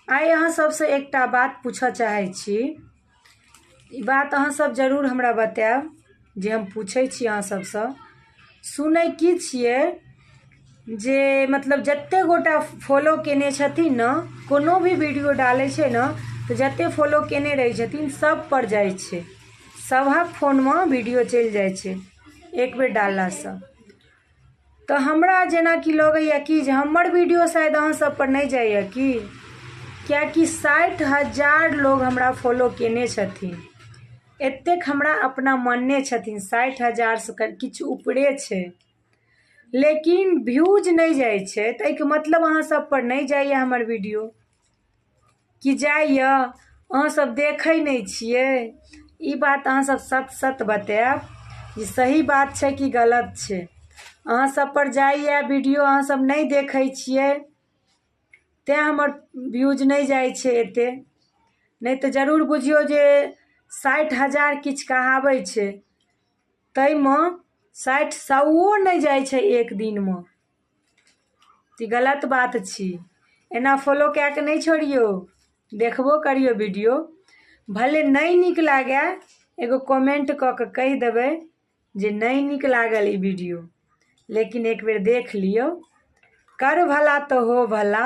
आइ अहाँ सबसँ एकटा बात पूछऽ चाहै छी। ई बात अहाँ सब जरूर हमरा बतायब जे हम पूछै छी अहाँ सबसँ। सुनै की छियै जे मतलब जते गोटा फॉलो केने छथिन ने, कोनो भी वीडियो डालै छै ने, तऽ जते फॉलो केने रहै छथिन सब पर जाइ छै, सभक फोनमे वीडियो चलि जाइ छै एक बेर डाललासँ। तऽ हमरा जेनाकि लगैए कि जे हमर वीडियो शायद अहाँ सब पर नहि जाइए कि, किएकि 60,000 लोग हमरा फॉलो केने छथिन, एतेक हमरा अपना मानने छथिन, 60,000सँ किछु ऊपरे छै, लेकिन व्यूज नहि जाइ छै। तऽ एहिके मतलब अहाँ सब पर नहि जाइए हमर वीडियो कि जाइए? अहाँ सब देखै नहि छियै। ई बात अहाँ सब सत सत बतायब जे सही बात छै कि गलत छै। अहाँ सब पर जाइए वीडियो, अहाँ सब नहि देखै छियै, तेँ हमर व्यूज नहि जाइ छै एते। नहि तऽ जरूर बुझियौ जे 60,000 किछु कहाबै छै, ताहिमे 60 सओ नहि जाइ छै एक दिनमे। ई गलत बात छी। एना फॉलो कए कऽ नहि छोड़ियौ, देखबो करियौ वीडियो, भले नहि नीक लागए एगो कमेंट कऽ कऽ कहि देबै जे नहि नीक लागल ई वीडियो, लेकिन एक बेर देख लियौ। कर भला तऽ हो भला,